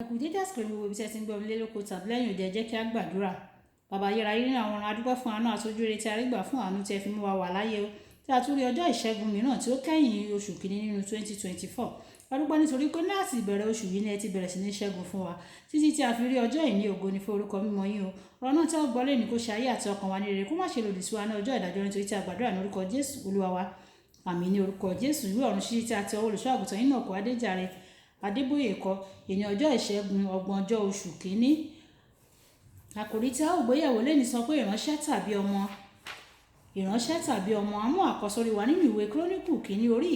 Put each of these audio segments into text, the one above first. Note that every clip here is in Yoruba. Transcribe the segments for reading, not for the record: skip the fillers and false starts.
Ẹ kú dédé àsìkò yìí, gbogbo ibi tí ẹ ti ń gbọ́ mi lé lóko tàbí lẹ́yìn òde. Ẹ jẹ́ kí á gbàdúrà. Bàbá ayérayé nínú àwọn ọ̀run, a dúpẹ́ fún àánú àti ojú rere tí a rí gbà, fún àánú tí ẹ fi mú wa wà láyé o, tí a tún rí ọjọ́ ìṣẹ́gun mìíràn tí ó kẹ́yìn oṣù kìíní nínú 2024. A dúpẹ́ nítorí pé láti ìbẹ̀rẹ̀ oṣù yìí ni ẹ ti bẹ̀rẹ̀ sí ní ṣẹ́gun fún wa títí tí a fi rí ọjọ́ ìní. Ògo ni fún orúkọ mímọ́ yín o. Ọ̀rọ̀ náà tí a gbọ́ lónìí, kó ṣe ayé àti ọkàn wa ní rere, kó má ṣe lòdì sí wa ní ọjọ́ ìdájọ́, nítorí tí a gbàdúrà ní orúkọ Jésù Olúwa wa. Àmín ní orúkọ Jésù. Ìwé ọ̀run ṣíṣí tí a ti ọwọ́ olùṣọ́ àgùntàn yín náà kó Adéjàre Adébóyè kọ ìní ọjọ́ ìṣẹ́gun, 30ọjọ́ oṣù kìíní. Àkòrí tí a ó gbéyẹ̀wò lónìí sọ pé ìránṣẹ́ tàbí ọmọ, ìránṣẹ́ tàbí ọmọ. A mú àkọ́sórí wa nínú ìwé Kíróníkù kìíní, orí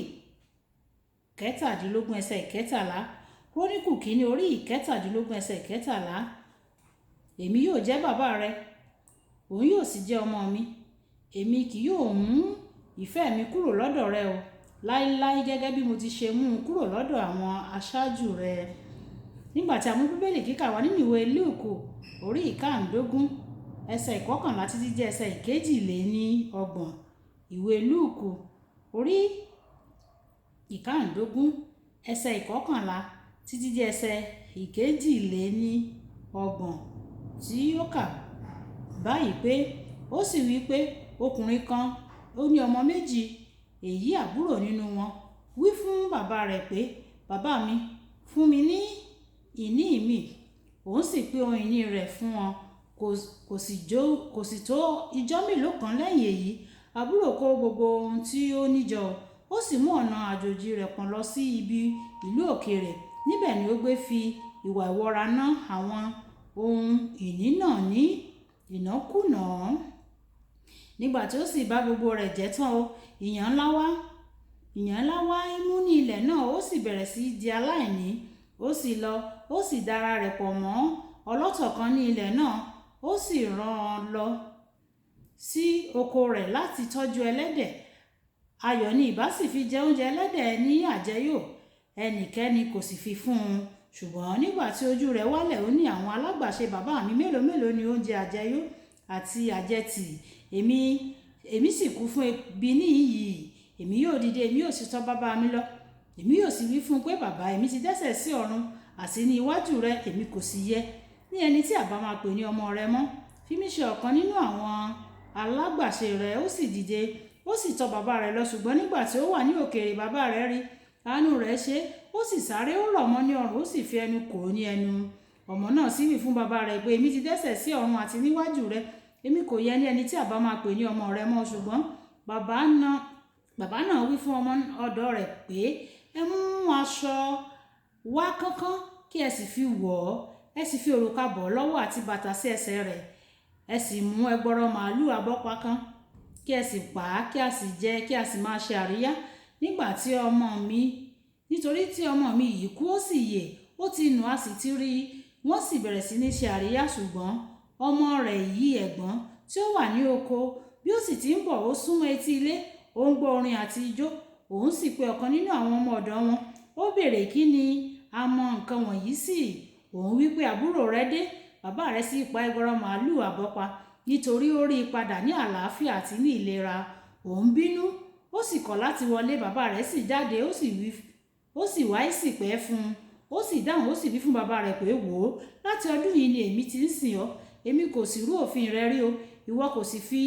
17, ẹsẹ̀ 13. Kíróníkù kìíní, orí 17, ẹsẹ̀ 13. Èmi yóò jẹ́ bàbá rẹ, òun yóò sì jẹ́ ọmọ mi. Èmi kì yóò mú ìfẹ́ mi kúrò lọ́dọ̀ rẹ o láíláí, gẹ́gẹ́ bí mo ti ṣe mú un kúrò lọ́dọ̀ àwọn aṣáájú rẹ. Nígbà tí a mú Bíbélì kíkà wá nínú ìwé Lúùkù, orí 15, ẹsẹ̀ 11 títí dé ẹsẹ̀ 32. Ìwé Lúùkù, orí 15, ẹsẹ̀ 11 títí dé ẹsẹ̀ 32, tí ó kà báyìí pé, ó sì wí pé, ọkùnrin kan ó ní ọmọ méjì. Èyí àbúrò nínú wọn wí fún bàbá rẹ̀ pé, "Bàbá mi, fún mi ní ìní mi." Òun sì pín ohun ìní rẹ̀ fún wọn. Kò sì tó ijọ́ mélòó kan lẹ́yìn èyí, àbúrò kó gbogbo ohun tí ó ní jọ, ó sì mú ọ̀nà àjòjì rẹ̀ pọ̀n lọ sí ibi ìlú òkèèrè. Níbẹ̀ ni ó gbé fi ìwà ìwọra ná àwọn ohun ìní náà ní ìnákúnàá. Nígbà tí ó sì bá gbogbo rẹ̀ jẹ́ tán o, ìyàn ńlá wá mú ní ilẹ̀ náà, ó sì bẹ̀rẹ̀ sí di aláìní. Ó sì lọ, ó sì dára rẹ̀ pọ̀ mọ́ ọlọ́tọ̀ kan ní ilẹ̀ náà, ó sì rán an lọ sí oko rẹ̀ láti tọ́jú ẹlẹ́dẹ̀. Ayọ̀ ni ìbá sì fi jẹ oúnjẹ ẹlẹ́dẹ̀ ní àjẹyó, ẹnikẹ́ni kò sì fi fún un. Ṣùgbọ́n nígbà tí ojú rẹ̀ wálẹ̀, ó ní, "Àwọn alágbàṣe bàbá mi mélòó mélòó ní oúnjẹ àjẹyó àti àjẹtì, èmi sì kú fún ebi níhìn-ín yìí. Èmi yóò dìde, èmi yóò sì tọ̀ bàbá mi lọ. Èmi yóò sì wí fún un pé, bàbá, èmi ti dẹ́ṣẹ̀ sí ọ̀run àti ní iwájú rẹ. Èmi kò sì yẹ ní ẹni tí àbá máa pè ní ọmọ rẹ mọ́. Fi mí ṣe ọ̀kan nínú àwọn alágbàṣe rẹ." Ó sì dìde, ó sì tọ̀ bàbá rẹ̀ lọ. Ṣùgbọ́n nígbà tí ó wà ní òkèèrè, bàbá rẹ̀ rí, àánú rẹ̀ ṣe, ó sì sáré, ó rọ̀ mọ́ ní ọrùn, ó sì fi ẹnu kò ó ní ẹnu. Ọmọ náà sì wí fún bàbá rẹ̀ pé, "Èmi ti dẹ́ṣẹ̀ sí ọ̀run àti níwájú rẹ. Èmi kò yẹ ní ẹni tí àbá máa pè ní ọmọ rẹ mọ́." Ṣùgbọ́n bàbá náà wí fún ọmọ ọ̀dọ̀ rẹ̀ pé, "Ẹ mú aṣọ wá kánkán, kí ẹ sì fi wọ̀ ọ́. Ẹ sì fi òrùka bọ̀ ọ́ lọ́wọ́ àti bàtà sí ẹsẹ̀ rẹ̀. Ẹ sì mú ẹgbọrọ màlúù abọ́pa kan, kí ẹ sì pa á, kí a sì jẹ, kí a sì máa ṣe àríyá. Nígbà tí ọmọ mi, nítorí tí ọmọ mi yìí kú, ó sì yè; ó ti nù, a sì ti rí i." Wọ́n sì bẹ̀rẹ̀ sí ní ṣe àríyá. Ṣùgbọ́n ọmọ rẹ̀ yìí ẹ̀gbọ́n tí ó wà ní oko, bí ó sì ti ń bọ̀, ó súnmọ́ etí ilé, ó ń gbọ́ orin àti ijó. Òun sì pe ọ̀kan nínú àwọn ọmọ ọ̀dọ̀ wọn, ó béèrè kí ni a mọ nǹkan wọ̀nyí sí. Òun wí pé, "Àbúrò rẹ dé, bàbá rẹ̀ sì pa ẹgbọrọ màlúù àbọ́pa, nítorí ó rí i padà ní àlàáfíà àti ní ìlera." Òun bínú, ó sì kọ̀ láti wọlé. Bàbá rẹ̀ sì jáde, ó sì wá ìsìpẹ̀ fún un. Ó sì dáhùn, ó sì wí fún bàbá rẹ̀ pé, "Wò ó, láti ọdún yìí ni èmi ti ń sìn ọ́. Èmi kò sì rú òfin rẹ rí o. Ìwọ kò sì fi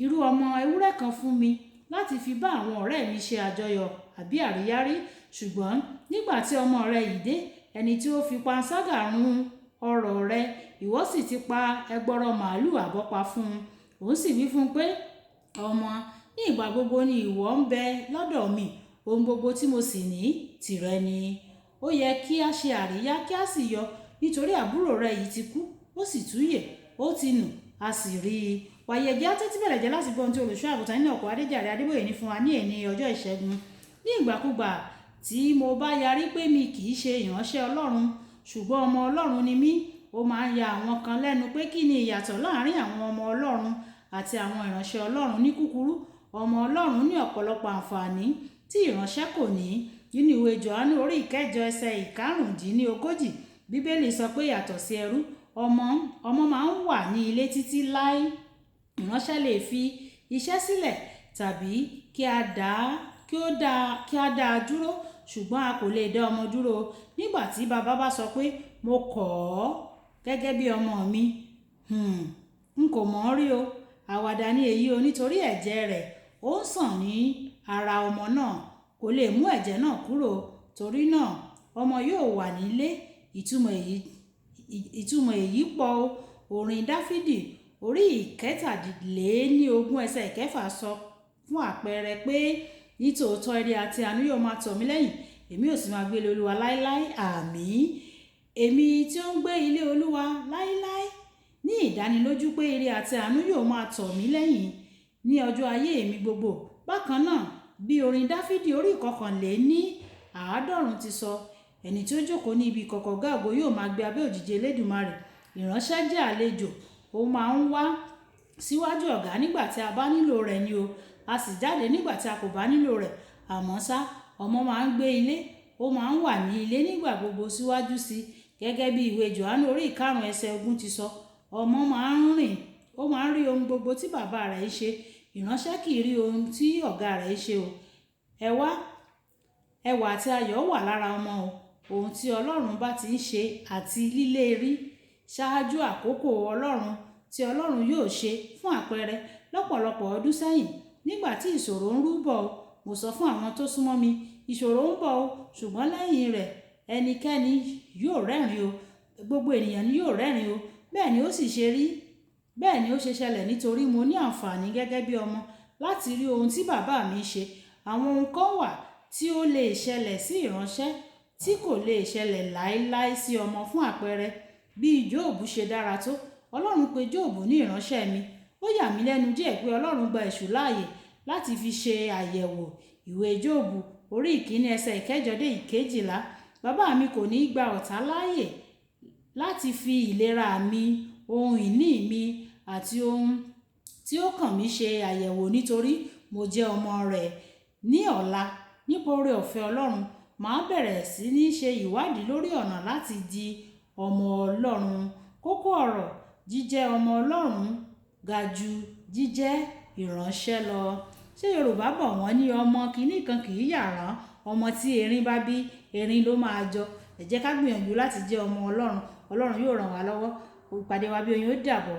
irú ọmọ ewúrẹ́ kan fún mi láti fi bá àwọn ọ̀rẹ́ mi ṣe àjọyọ̀ àbí àríyá rí. Ṣùgbọ́n nígbà tí ọmọ rẹ yìí dé, ẹni tí ó fi panṣágà run ọrọ̀ rẹ, ìwọ sì ti pa ẹgbọrọ màlúù àbọ́pa fún un." Òun sì wí fún un pé, "Ọmọ, ní ìgbà gbogbo ni ìwọ ń bẹ lọ́dọ̀ mi, ohun gbogbo tí mo sì ní tìrẹ ni. Ó yẹ kí a ṣe àríyá, kí a sì yọ̀, nítorí àbúrò rẹ yìí ti kú, ó sì tún yè; ó ti nù, a sì rí i." Wàyí, ẹ jẹ́ á tẹ́tí bẹ̀lẹ̀ jẹ́ láti gbọ́ ohun tí olùṣọ́ àgùntàn nínú ọkọ̀ Adéjàre Adébóyè ní fún wa ní èní ọjọ́ ìṣẹ́gun. Ní ìgbàkúgbà tí mo bá yarí pé mi kì í ṣe ìránṣẹ́ Ọlọ́run, ṣùgbọ́n ọmọ Ọlọ́run ni mí, ó máa ń ya àwọn kan lẹ́nu pé kí ni ìyàtọ̀ láàárín àwọn ọmọ Ọlọ́run àti àwọn ìránṣẹ́ Ọlọ́run. Ní kúkúrú, ọmọ Ọlọ́run ní ọ̀pọ̀lọpọ̀ àǹfààní tí ìránṣẹ́ kò ní. Nínú ìwé Jòhánù, orí 8, ẹsẹ̀ 35, Bíbélì sọ pé yàtọ̀ sí ẹrú, ọmọ máa ń wà ní ilé títí láé. Ìránṣẹ́ lè fi iṣẹ́ sílẹ̀ tàbí kí a dá a dúró, ṣùgbọ́n a kò lè dá ọmọ dúró. Nígbà tí bàbá bá sọ pé mo kọ̀ ọ́ gẹ́gẹ́ bí ọmọ mi. N kò mọ̀ ọ́n rí o. Àwàdà ni èyí o, nítorí ẹ̀jẹ̀ rẹ̀ ó ń sàn ní ara ọmọ náà. Kò lè mú ẹ̀jẹ̀ náà kúrò. Torí náà, ọmọ yóò wà nílé. Ìtumọ̀ èyí pọ̀ o. Orin Dáfídì orí 23 ẹsẹ̀ 6 sọ fún àpẹẹrẹ pé nítòótọ́ ire àti àánú yóò máa tọ̀ mí lẹ́yìn, èmi ò sì máa gbé ilé Olúwa láéláé. Àmín. Èmi tí ó ń gbé ilé Olúwa láéláé ní ìdánilójú pé ire àti àánú yóò máa tọ̀ mí lẹ́yìn ní ọjọ́ ayé mi gbogbo. Bákan náà, bí orin Dáfídì orí 91 ti sọ, ẹni tí ó jókòó ní ibi ìkọ̀kọ̀ Ọ̀gá Ògo yóò máa gbé abẹ́ òjìji Elédùmarè. Ìránṣẹ́ jẹ́ àlejò, ó máa ń wá síwájú ọ̀gá nígbà tí a bá nílò rẹ̀ ni o, a sì jáde nígbà tí a kò bá nílò rẹ̀. Àmọ́ ṣá, ọmọ máa ń gbé ilé, ó máa ń wà ní ilé nígbà gbogbo síwájú sí i. Gẹ́gẹ́ bí ìwé Jòhánù orí 5 ẹsẹ̀ 20 ti sọ, ọmọ máa ń rìn, ó máa ń rí ohun gbogbo tí bàbá rẹ̀ ń ṣe. Ìránṣẹ́ kì í rí ohun tí ọ̀gá rẹ̀ ń ṣe o. Ẹwà àti ayọ̀ wà lára ọmọ o. Ohun tí Ọlọ́run bá ti ń ṣe àti líle rí ṣáájú àkókò Ọlọ́run tí Ọlọ́run yóò ṣe fún àpẹẹrẹ lọ́pọ̀lọpọ̀ ọdún sẹ́yìn. Nígbà tí ìṣòro ń rúbọ̀ o, mo sọ fún àwọn tó súnmọ́ mi, ìṣòro ń bọ̀ o, ṣùgbọ́n lẹ́yìn rẹ̀ ẹnikẹ́ni yóò rẹ́rìn o. Gbogbo ènìyàn ni yóò rẹ́rìn o. Bẹ́ẹ̀ ni ó sì ṣe rí. Bẹ́ẹ̀ ni ó ṣe ṣẹlẹ̀ nítorí mo ní àǹfààní gẹ́gẹ́ bí ọmọ láti rí ohun tí bàbá mi ń ṣe. Àwọn ohun kan wà tí ó lè ṣẹlẹ̀ sí ìránṣẹ́ tí kò lè ṣẹlẹ̀ láéláé sí ọmọ. Fún àpẹẹrẹ, bí Jóòbù ṣe dára tó, Ọlọ́run pè Jóòbù ní ìránṣẹ́ mi. Ó yà mí lẹ́nu díẹ̀ pé Ọlọ́run gba èṣù láàyè láti fi ṣe àyẹ̀wò ìwé Jóòbù orí 1 ẹsẹ̀ 8 dé 12. Bàbá mi kò ní gba ọ̀tá láàyè láti fi ìlera mi, ohun ìní mi àti ohun tí ó kàn mí ṣe àyẹ̀wò nítorí mo jẹ́ ọmọ rẹ̀. Ní ọ̀la, nípa oore ọ̀fẹ́ Ọlọ́run, màá bẹ̀rẹ̀ sí ní ṣe ìwádìí lórí ọ̀nà láti di ọmọ Ọlọ́run. Kókó ọ̀rọ̀: jíjẹ́ ọmọ Ọlọ́run ga ju jíjẹ́ ìránṣẹ́ lọ. Ṣé Yorùbá bọ̀ wọ́n ní ọmọ kìíní kan kì í yàrán, ọmọ tí erin bá bí, erin ló máa jọ. Ẹ jẹ́ ká gbìyànjú láti jẹ́ ọmọ Ọlọ́run. Ọlọ́run yóò ràn wá lọ́wọ́. Ìpàdé wa bí oyin, ó dàbọ̀.